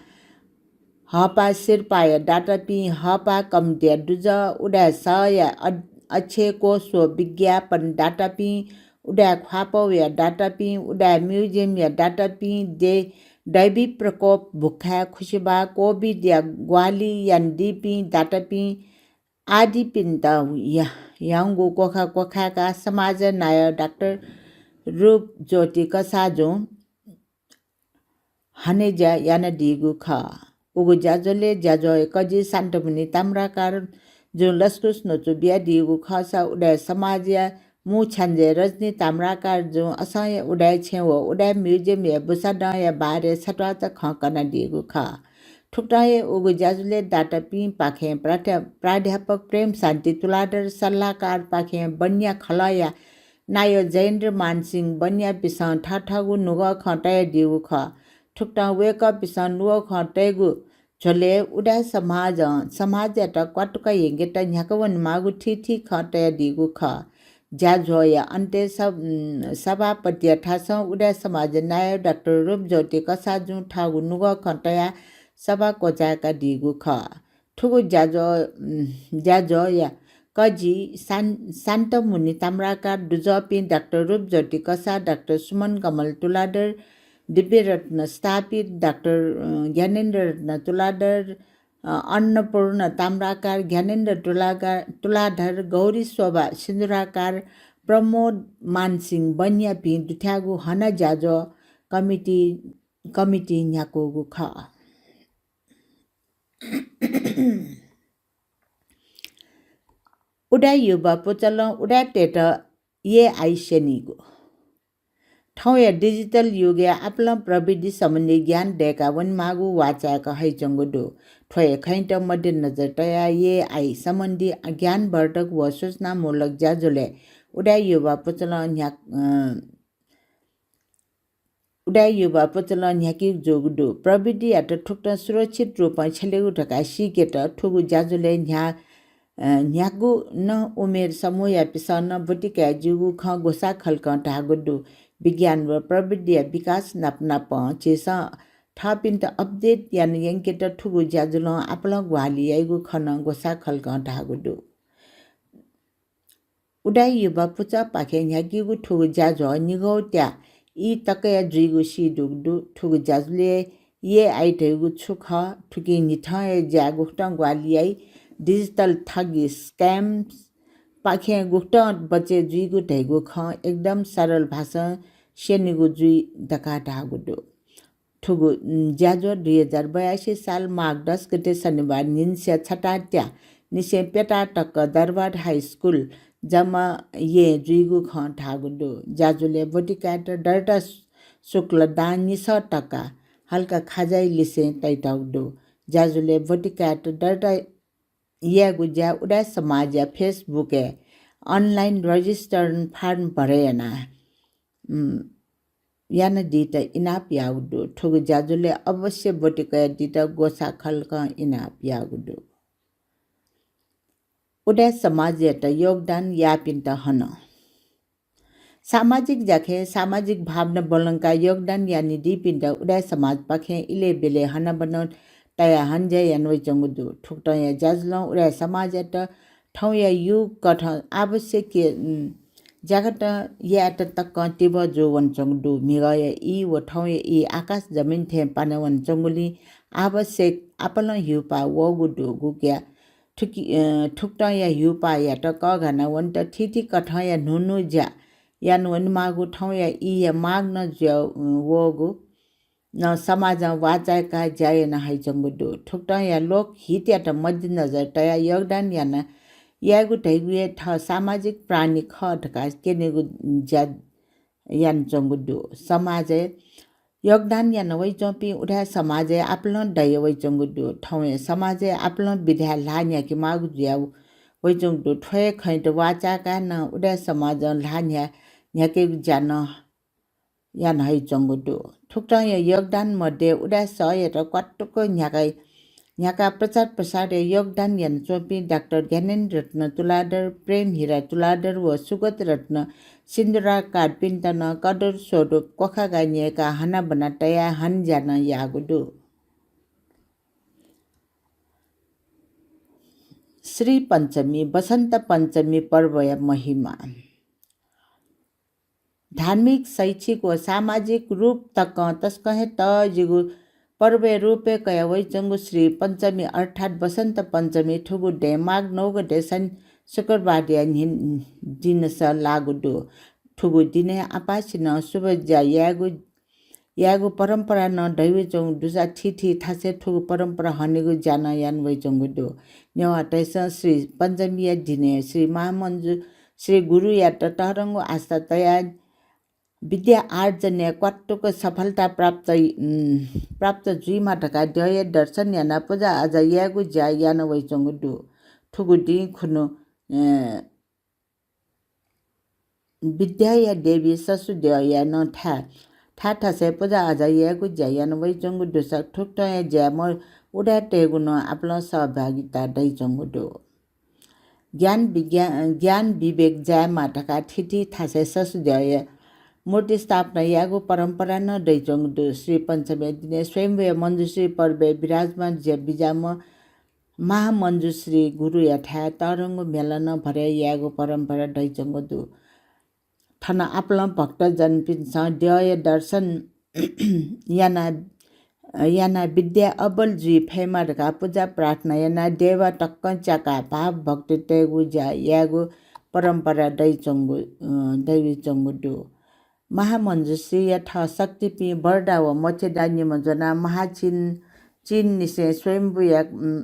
हःपाः सिरपाःया दातापिं, हःपाः कमिटीया दुजः, उदाय् सःया अ-, अक्षय कोष व विज्ञापन दातापिं, उदाय् ख्वापौया दातापिं, उदाय् म्युजियमया दातापिं, दे-, दैवी प्रकोप, भुखाय् खुसिबाः, कोभिडया ग्वाहालि यानादीपिं दातापिं आदिपिन्त या-, याउँगु क्वखा क्वखाय्‌काः समाजया नायः डाक्टर रूपज्योति कसाःजुं हनेज्या यानादीगु खः। उगु ज्याझ्वलय् ज्याझ्वःया कजि शान्तमुनि ताम्राकारजुं लसकुस न्वचु बियादीगु खःसा उदाय् समाजया मू छ्याञ्जे रजनी ताम्राकारजुं असंया उदाय् छेँ व उदाय् म्युजियमया बुसादँया बारे छत्वाःचा खँ कनादीगु खः। थुकथं हे उगु ज्याझ्वलय् दातापिंपाखें प्राध्या-, प्राध्यापक प्रेम शान्ति तुलाधर, सल्लाहकारपाखें बनिया खलःया नायः जयेन्द्र मानसिंह बनियापिसं थःथःगु नुगः खँ तयादीगु खः। थुकथं वय्‌कःपिसं नुगः खँ तयेगु झ्वलय् उदाय् समाजं समाजयात क्वातुका यंकेत न्ह्याका वनेमाःगु थीथी खँ तयादीगु खः। ज्याझ्वःया अन्तय् सभ-, उम्, सभापतिया थासं उदाय् समाजया नायः डाक्टर रूपज्योति कसाःजुं थःगु नुगः खँ तयाः सभा क्वचाय्‌कादीगु खः। थुगु ज्याझ्वः, उम्, ज्याझ्वःया कजि शान-, शान्तमुनि ताम्राकार, दुजःपिं डाक्टर रूपज्योति कसाः, डाक्टर सुमन कमल तुलाधर, दिव्यरत्न स्थापित, डाक्टर, अ, ज्ञानेन्द्ररत्न तुलाधर, अ, अन्नपूर्ण ताम्राकार, ज्ञानेन्द्र तुलागा-, तुलाधर, गौरी शोभा सिन्दुराकार, प्रमोद मानसिंह बनियापिं दुथ्याःगु हना ज्याझ्वः कमिटी, कमिटी न्ह्याकूगु खः। उदाय् युवा पुचलं उदाय्‌तय्‌त एआई स्यनीगु। थौंया डिजिटल युगय् आपालं प्रविधि सम्बन्धी ज्ञान दय्‌का वनेमाःगु वाःचाय्‌क हइच्वंगु दु। थ्व हे खँयात मध्यनजर तयाः एआई सम्बन्धी ज्ञानवर्धक व सूचनामूलक ज्याझ्वलय् उदाय् युवा पुचलं न्ह्या-, अ, उदाय् युवा पुचलं न्ह्याकीगु जूगु दु। प्रविधियात थुकथं सुरक्षित रूपं छ्यलेगु धकाः सीकेत थुगु ज्याझ्वलय् न्ह्या-, अ, न्ह्यागु नं उमेर समूहयापिसं नं ब्वति काये ज्यूगु खँ ग्वसाः खलकं धाःगु दु। विज्ञान व प्रविधिया विकास नापनापं झीसं थःपिन्त update याना यंकेत थुगु ज्याझ्वलं आपालं ग्वाहालि याइगु खँ नं ग्वसाः खलकं धाःगु दु। उदाय् युवा पुचःपाखें न्ह्याकीगु थुगु ज्याझ्वः निगौत्या ई तकया जुइगु सी दुगु दु। थुगु ज्याझ्वलय् एआई धइगु छु खः, थुकिं न्हिथंया ज्या गुकथं ग्वाहालि याइ, डिजिटल ठगी, scams पाखें गुकथं बचय् जुइगु धइगु खँ एकदम सरल भाषां स्यनीगु जुइ धकाः धाःगु दु। थुगु, उम्, ज्याझ्वः दुई हजार बयासी साल माघ दस गते शनिबार न्हिनसिया छतात्या निसें प्यता तक दरबार हाई स्कुल जमा येँ जुइगु खँ धाःगु दु। ज्याझ्वलय् ब्वति कायेत दर्ता सु-, शुल्क दां निसः तका हल्का खाजाइ लिसें तइतःगु दु। ज्याझ्वलय् ब्वति कायेत दर्ता यायेगु ज्या उदाय् समाजया Facebook-य् online registration form भरे याना, उम्, यानादीत इनाप याःगु दु। थुगु ज्याझ्वलय् अवश्य ब्वति कयादीत ग्वसाः खलकं इनाप याःगु दु। उदाय् समाजयात योगदान याःपिन्त हन। सामाजिक ज्याखँय् सामाजिक भावना ब्वलंकाः योगदान यानादीपिन्त उदाय् समाजपाखें इलय् ब्यलय् हनाबना तयाः हनेज्या यानावइच्वंगु दु। थुकथंया ज्याझ्वलं उदाय् समाजयात थौंया युगकथं आवश्यक, उम्, ज्याखँत यायेत तकं तिबः जूवनाच्वंगु दु। म्हिगःया ई व थौंया ई आकाश जमिन थें पानावनाच्वंगुलिं आवश्यक आपालं ह्यूपाः वःगु दु। गुकिया थुकि-, अ, थुकथंया ह्यूपाःयात कःघाना वनेत थीथी कथंया न्हून्हू ज्या याना वनेमाःगु थौंया ईया माग नं जुया, अ, वःगु नं समाजं वाःचाय्काः ज्या याना हइच्वंगु दु। थुकथंया लोकहितयात मध्यनजर तयाः योगदान याना यायेगु धइगु हे थः सामाजिक प्राणी खः धकाः क्यनेगु ज्या यानाच्वंगु दु। समाजय् योगदान याना वइच्वंपिं उदाय् समाजय् आपालं दया वइच्वंगु दु। थौंया समाजय् आपालं विधाय् ल्हाः न्ह्याकेमाःगु जुया वइच्वंगु दु। थ्व हे खँयात वाःचाय्काः नं उदाय् समाजं ल्हाः न्ह्या-, न्ह्याकेगु ज्या नं याना हइच्वंगु दु। थुकथंया योगदान मध्ये उदाय् सःयात क्वातुक न्ह्याका-, न्ह्याकाः प्रचार प्रसारय् योगदान यानाच्वंपिं डाक्टर ज्ञानेन्द्र रत्न तुलाधर, प्रेम हिरा तुलाधर व सुगत रत्न सिन्दुराकारपिन्त नं कदर स्वरूप क्वखागा न्यय्काः हनाबना तयाः हनेज्या नं याःगु दु। श्री पञ्चमी, वसन्त पञ्चमी पर्वया महिमा। धार्मिक, शैक्षिक व सामाजिक रूप तकं तसकं हे तःजिगु पर्वया रूपय् कया वइच्वंगु श्री पञ्चमी अर्थात् वसन्त पञ्चमी थुगु दँय् माघ नौ गते शनि शुक्रबारया न्हि-, दिनस लाःगु दु। थुगु दिनय् आपासिनं शुभ ज्या यायेगु, यायेगु परम्परा नं दयावइच्वंगु दुसा थीथी थासय् थुगु परम्परा हनेगु ज्या नं याना वइच्वंगु दु। नेवाःतय्सं श्री पञ्चमीया दिनय् श्री महामञ्जु श्री गुरुयात तःधंगु आस्था तयाः विद्या आर्जनय् क्वातुक सफलता प्राप्त, उम्, प्राप्त जुइमा धकाः द्यःया दर्शन यानाः पुजा आजा यायेगु ज्या याना वइच्वंगु दु। थुगु दिं खुन्हु, अ, विद्याया देवी ससु द्यःया नं थाय्, थाय् थासय् पुजा आजा यायेगु ज्या याना वइच्वंगु दुसा थुकथंया ज्याय् म-, उदाय्तय्गु नं आपालं सहभागिता दइच्वंगु दु। ज्ञान विज्ञा-, ज्ञान विवेक जायेमा धकाः थीथी थासय् ससु द्यःया मूर्ति स्थापना यायेगु परम्परा नं दइच्वंगु दु। श्री पञ्चमीया दिनय् स्वयम्भूया मञ्जुश्री पर्वय् विराजमान जुया बिज्याःम्ह महामञ्जुश्री गुरुयाथाय् तःधंगु म्हेला नं भरय् यायेगु परम्परा दइच्वंगु दु। थन आपालं भक्तजनपिन्सं द्यःया दर्शन याना, यानाः विद्या अब्बल जुइ फयेमा धकाः पुजा प्रार्थना यानाः देवा तकं च्याकाः भावभक्ति तयेगु ज्या यायेगु परम्परा दइच्वंगु, अ, दइच्वंगु दु। महामञ्जुश्रीया थः शक्तिपिं वरदा व मोक्षदा निम्ह ज्वनाः महाचिन, चिननिसें स्वयम्भूया, उम्,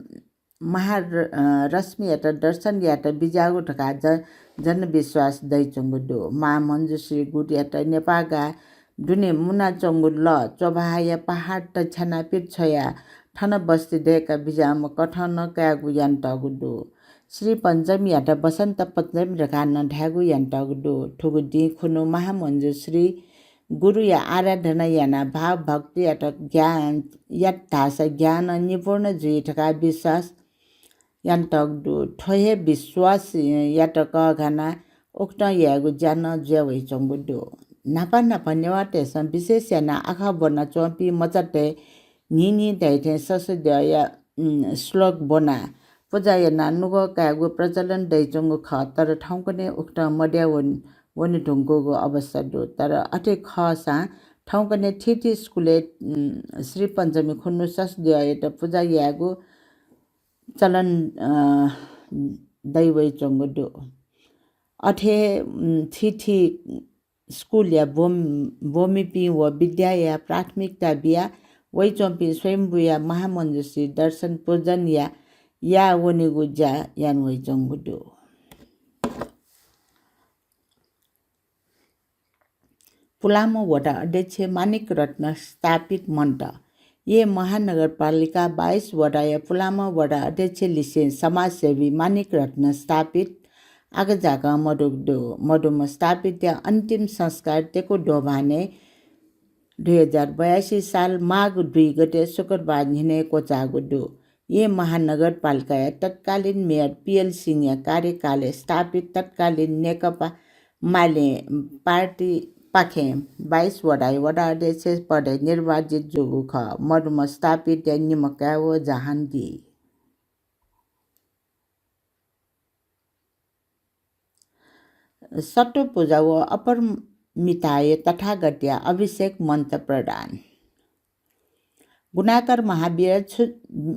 महार-, अ, रश्मियात दर्शन यायेत बिज्याःगु धकाः ज-, जनविश्वास दइच्वंगु दु। महामञ्जुश्री गुरुयात नेपाःगाः दुने मुनाच्वंगु लः च्वभाःया पहाडत छ्यानाः पित छ्वयाः थन बस्ती दय्काः बिज्याःम्ह कथं नं कायेगु यानातःगु दु। श्री पञ्चमीयात वसन्त पञ्चमी धकाः नं धायेगु यानातःगु दु। थुगु दिं खुन्हु महामञ्जुश्री गुरुया आराधना यानाः भावभक्तियात ज्ञान यात धाःसा ज्ञानं निपूर्ण जुइ धकाः विश्वास यानातःगु दु। थ्व हे विश्वासयात कःघानाः उकथं यायेगु ज्या नं जुया वइच्वंगु दु। न्हापा न्हापा नेवाःतय्सं विशेष यानाः आखः ब्वनाच्वंपिं मचातय् न्हिं न्हिं धइथें ससु द्यःया, उम्, श्लोक ब्वनाः पुजा यानाः नुगः कायेगु प्रचलन दइच्वंगु खः, तर थौंकन्हय् उकथं मदया वन-, वने धुंकूगु अवस्था दु। तर अथे खःसां थौंकन्हय् थीथी स्कुलय्, उम्, श्री पञ्चमी खुन्हु ससु द्यःयात पुजा यायेगु चलन, अ, दइ वइच्वंगु दु। अथे, उम्, थीथी स्कुलया ब्वम-, ब्वमिपिं व विद्याया प्राथमिकता बिया वइच्वंपिं स्वयम्भूया महामञ्जुश्री दर्शन पूजन या, या वनेगु ज्या याना वइच्वंगु दु। पुलांम्ह वडा अध्यक्ष मानिक रत्न स्थापित मन्त। येँ महानगरपालिका बाइस वडाया पुलांम्ह वडा अध्यक्ष लिसें समाजसेवी मानिक रत्न स्थापित आगजागं मदु दु। मदुम्ह स्थापितया अन्तिम संस्कार तेकु दोभानय् दुई हजार बयासी साल माघ दुई गते शुक्रबार न्हिनय् क्वचाःगु दु। येँ महानगरपालिकाया तत्कालीन मेयर पिएल सिंहया कार्यकालय् स्थापित तत्कालीन नेकपा माले पार्टीपाखें बाइस वडाया वडा अध्यक्ष पदय् निर्वाचित जूगु खः। मदुम्ह स्थापितया निम्ह काय् व जहान दी। सत्वपुजा व अपरमिताय तथागतया अभिषेक मन्त्र प्रदान। गुणाकर महाविहार छु-,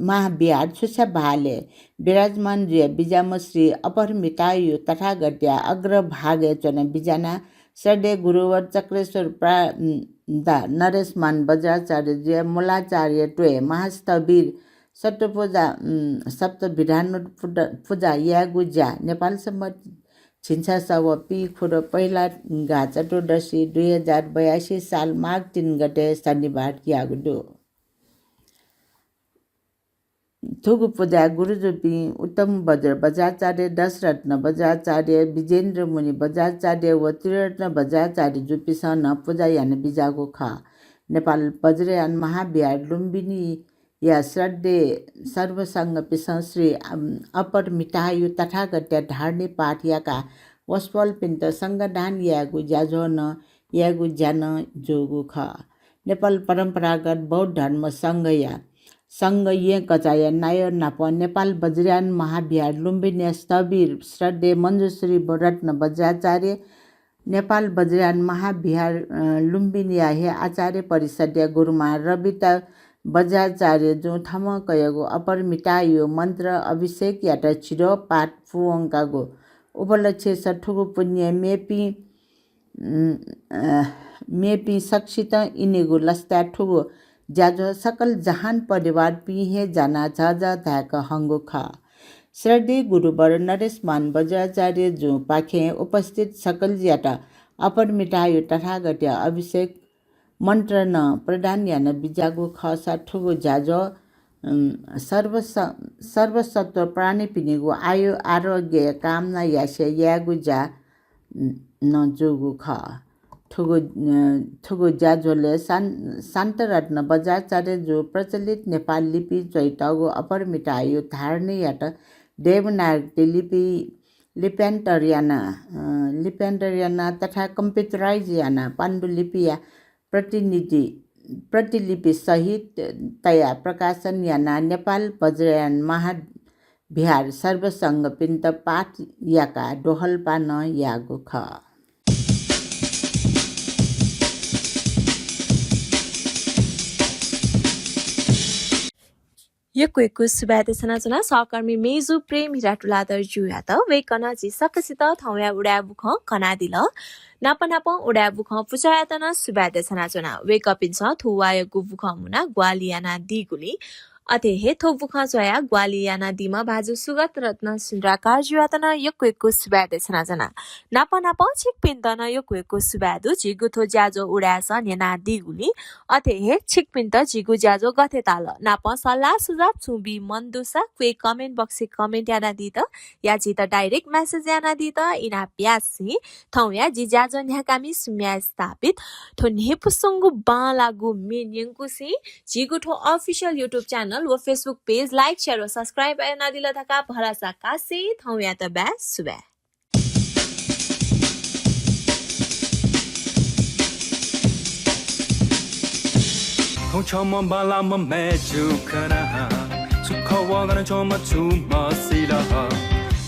महाविहार छुस्या बहालय् विराजमान जुया बिज्याम्ह श्री अपरमितायु तथागतया अग्रभागय् च्वना बिज्यानाः श्रद्धेय गुरुवर चक्रेश्वर प्रा-, दा नरेशमान वज्राचार्य जुया मूलाचार्यत्वय् महास्थविर सत्वपुजा, उम्, सप्तविधानु पुजा यायेगु ज्या नेपाल संवत् झिंछसः व पीखुदँ पहिला गा चतुर्दशी दुई हजार बयासी साल माघ तीन गते शनिबार याःगु दु। थुगु पुजाय् गुरुजुपिं उत्तम वज्र वज्राचार्य, दशरत्न वज्राचार्य, विजेन्द्रमुनि वज्राचार्य व त्रिरत्न वज्राचार्य जुपिसं नं पुजा याना बिज्याःगु खः। नेपाल वज्रयान महाविहार लुम्बिनी या श्रद्धेय सर्वसंघपिसं श्री, अम, अपरमितायु तथागतया धारणी पाठ याकाः वसपोलपिन्त संघदान यायेगु ज्याझ्वः नं यायेगु ज्या नं जूगु खः। नेपाल परम्परागत बौद्ध धर्म संघया, संघ येँ कचाया नायः नाप नेपाल वज्रयान महाविहार लुम्बिनीया स्थविर श्रद्धेय मञ्जुश्री रत्न वज्राचार्य, नेपाल वज्रयान महाविहार, अ, लुम्बिनीया हे आचार्य परिषद्या गुरुमां रविता वज्राचार्यजुं थमं कयागु अपरमितायु मन्त्र अभिषेकयात झिद्वः पाठ पूवंकागु उपलक्ष्यस थुगु पुण्य मेपिं, उम्, अ, मेपिं सकसितं इनेगु लसताय् थुगु ज्याझ्वः सकल जहान परिवारपिं हे जानाः झःझः धाय्क हंगु खः। श्रद्धेय गुरुवर नरेशमान वज्राचार्यजुपाखें उपस्थित सकलयात अपरमितायु तथागतया अभिषेक मन्त्र नं प्रदान याना बिज्याःगु खःसा थुगु ज्याझ्वः, उम्, सर्वस-, सर्वसत्व प्राणीपिनिगु आयु आरोग्यया कामना यासें यायेगु ज्या नं जूगु खः। थुगु, अ, थुगु ज्याझ्वलय् शान-, शान्तरत्न बज्राचार्यजु प्रचलित नेपाल लिपिं च्वइतःगु अपरमितायु धारणीयात देवनागरी लिपि लिप्यान्तर याना, अ, लिप्यान्तर याना तथा computerize याना पाण्डुलिपिया प्रतिनिधि, प्रतिलिपि सहित तयाः प्रकाशन यानाः नेपाल वज्रयान महाविहार सर्वसंघपिन्त पाठ याकाः दोहल्पा नं याःगु खः। यक्व यक्व सुभाय् देछानाच्वना सहकर्मी मेजु प्रेम हिरा तुलाधर ज्यूयात। वय्कलं झी सकसित थौंया उदाय् बुखँ कनादिल। नाप नापं उदाय् बुखँ पुचःयात नं सुभाय् देछानाच्वना। वय्कःपिन्सं थ्व वाःयागु बुखँ मुनाः ग्वाहालि यानादीगुलिं, अथे हे थ्व बुखँ च्वयाः ग्वाहालि यानादीम्ह भाजु सुगत रत्न सुन्द्राकार ज्यूयात नं यक्व यक्व सुभाय् देछानाच्वना। नाप नापं छिकपिन्त नं यक्व यक्व सुभाय् दु, झीगु थ्व ज्याझ्वः उदाय्सं न्यनादीगुलिं। अथे हे छिकपिन्त झीगु ज्याझ्वः गथे ताल नाप सल्लाह सुझाव छुं बी मन दुसा क्वय् comment box-य् comment यानादीत या झीत direct message यानादीत इनाप यासें थौंया जि ज्याझ्वः न्ह्याकामि सुम्या स्थापित थ्व न्ह्यइपुसेंगु बांलाःगु म्ये न्यंकुसें झीगु थ्व official YouTube channel व Facebook page like, share व subscribe यानादिल धकाः भलसा कासें थौंयात बाय् सुभाय्। थौं छम्ह बांलाःम्ह मय्जु खना, छु खः व गन च्वंम्ह छुं मसिल।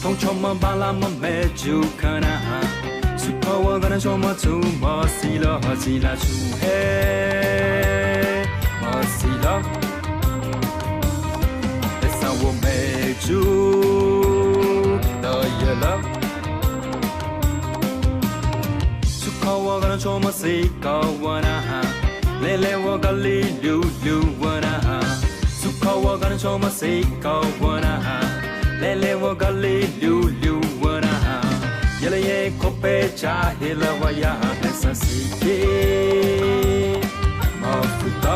थौं छम्ह बांलाःम्ह मय्जु खना, छु खः व गन च्वंम्ह छुं मसिल। जिं ला छुं हे मसिल। अय्सां व मय्जु दय्‌ल। छु खः व गन च्वंम्ह सीका वना, लय्‌लय् व गल्लि ल्यूल्यू वना। छु खः व गन च्वंम्ह सीका वना, लय्‌लय् व गल्लि ल्यूल्यू वना। यलय् ख्वपय् चाःहिला वया। 世界 मफुत।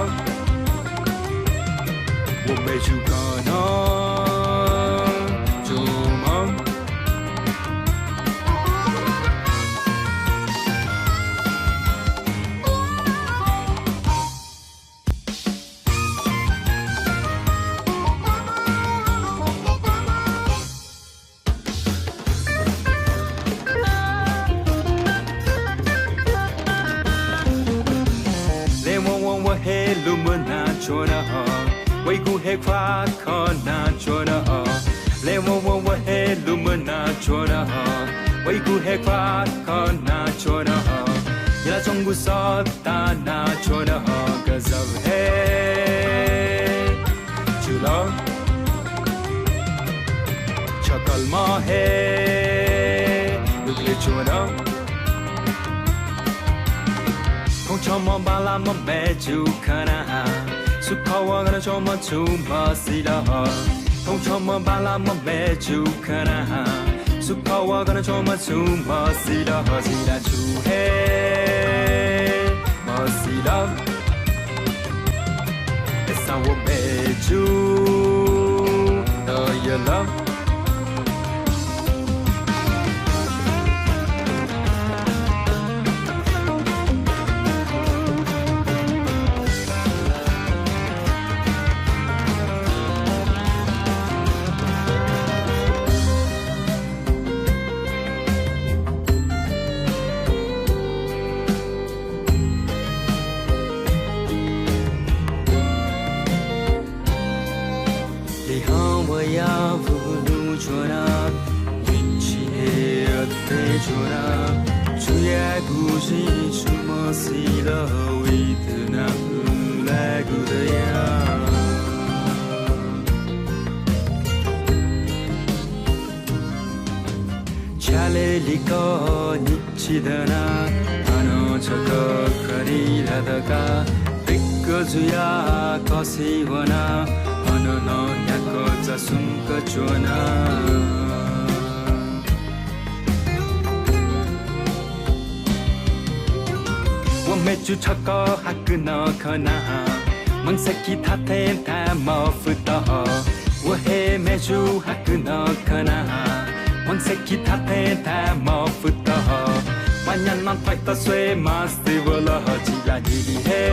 我没有可能做梦。 ले वं वं व हे लुमना च्वन, वइगु हे ख्वाः खना च्वन। ले वं वं व हे लुमना च्वन, वइगु हे ख्वाः खना च्वन। यला च्वंगु सत्ता ना च्वन, गजब हे जुल। छकलमा हे दुग्ले च्वन। थौं छम्ह बांलाम्ह मय्जु खना, सु खः व गन च्वंम्ह छुं मसिल। थौं छम्ह बांलाम्ह मय्जु खना, सु खः व गन च्वंम्ह छुं मसिल। सिला छु हे मसिल। अय्सां व मय्जु तयल। 你和我要不路转啊，运气也得转啊，主要不是什么喜乐，为的那不来不的呀。 झ्यालय् लिक्क निच्छि दना, हानं छकः खनी ला धकाः दिक्क जुयाः खसी वना, अन नं न्ह्याक्व चासुंक च्वना। व मय्जु छकः हाकनं खना, मनसें कि धात्थें धाये मफुत। व हे मय्जु हाकनं खना, मनसें कि धात्थें धाये मफुत। माया नं थ्वयात स्वये मास्ति वल, जिला निदँ हे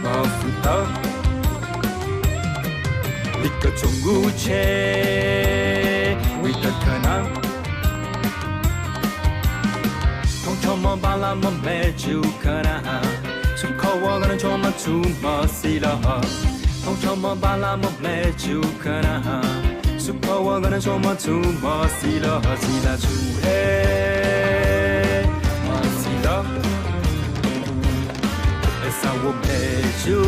मफुत। लिक्क च्वंगु छेँ वइत खना। थौं छम्ह बांलाम्ह मय्जु खना, सु खः व गन च्वंम्ह छुं मसिल। थौं छम्ह बांलाम्ह मय्जु खना, सु खः व गन च्वंम्ह छुं मसिल। सिला छु हे मसिल। अय्सां व मय्जु